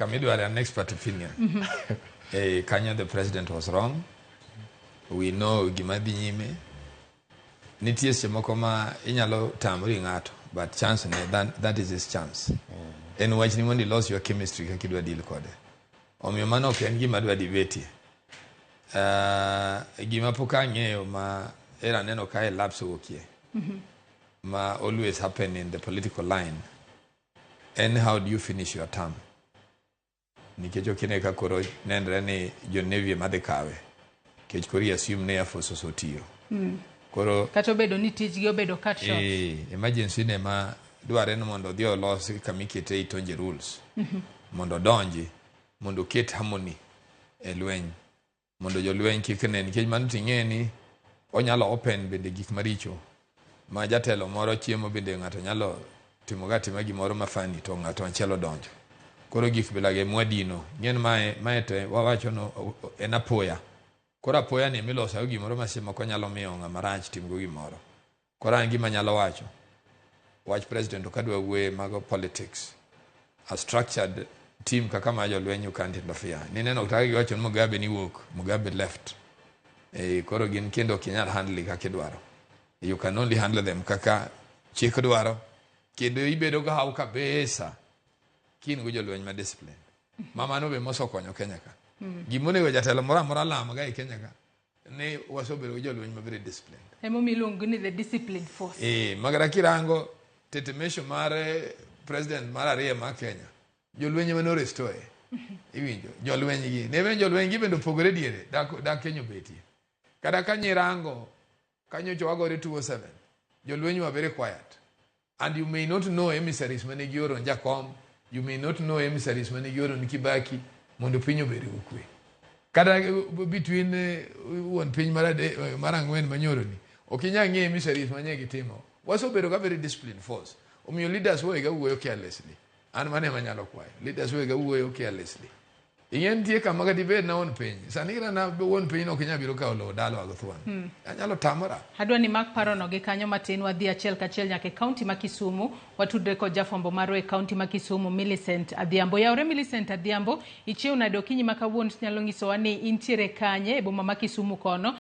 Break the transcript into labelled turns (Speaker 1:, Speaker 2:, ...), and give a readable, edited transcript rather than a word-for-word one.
Speaker 1: Kama an expert opinion. Kanyo the president was wrong. We know gima dhi nyime. Nitie seche moko ma inyalo tamri ng'ato, but chance ne, that is his chance. En wach ni mondo ilos your chemistry kaka idwa deal kode. Omiyo mano ok en gima dwa debate. Gima pok ang'eyo ma era aneno ka e lapse owuokie ma always happen in the political line en how do you finish your term, nikech ok ine ka koro nenre ni jo Navy ema dhi kawe, nikech koro i assume ni Air Force osetiyo koro.
Speaker 2: Kata obedo ni tijgi obedo cut short.
Speaker 1: Emergency ne ma dware ni mondo odhi olos kama ikete itonje rules mondo odonji mondo oket harmony e lweny, mondo jolweny kik ne, nikech mano ting'e ni onyalo open bende gik maricho ma jatelo moro chiemo bende ng'ato nyalo timo ga atima gimoro ma funny to ng'ato machielo donjo. Koro gik bilage mwadino ng'en mae to wawacho no en apoya. Koro apoya ni emiloso gimoro ma seche moko nyalo miyo ng'ama rach timgo gimoro. Koro an gima nyalo wacho wach president, ok adwa wuoye mago politics. A structured team kaka ma jolweny, you can't interfere. Nineno kata giwacho ni Mugabe ni wuok, Mugabe left. Koro gin kendo ok inyal handle kaka idwaro. You can only handle them kaka chik dwaro, kendo ibedo ga haw kabisa kin go jolweny ma discipline ma mano be mosekonyo Kenya ka. Gimonego jatelo moro amora lam ga e Kenya ka ni wasebedo gi jolweny ma very disciplined.
Speaker 2: Emomiyo iluongo ni the discipline force.
Speaker 1: Magara kirango tetemesho mar president mar ariyo mar Kenya, jolweny ema norestore. Iwinjo jolweny gi ne ben jolweny gi bende opogore diere dak Kenya obetie kata ka nyirango kanyocha wagore 207, jolweny were very quiet and you may not know emissaries mane gioro ne Jakom, you may not know emissaries mane gioro ne Kibaki mondo piny obed gi kwe. Kata between wuon piny mar ang'wen manyoro ni ok inyal ng'eyo emissaries manye gitimo. Wasebedo ga very disciplined force, omiyo leaders wega wuoyo carelessly. An mano ema anyalo kwayo leaders wega wuoyo carelessly. Ing'e nitie kama kata ibed na wuon piny sani, kata na wuon piny no ok inyal biro kawo lowo dalawa go thuon, anyalo tamora.
Speaker 2: Adwa ni mak parono gi kanyo matin, wadhi achiel kachiel nyaka e kaunti ma Kisumu. Watudre kod jafwambo marwa e kaunti ma Kisumu, Millicent Adhiambo. Yaore Millicent Adhiambo, ichiew nade okinyi ma kawuono? Tinyalo nyisowa ni intiere kanye e boma ma Kisumu kono?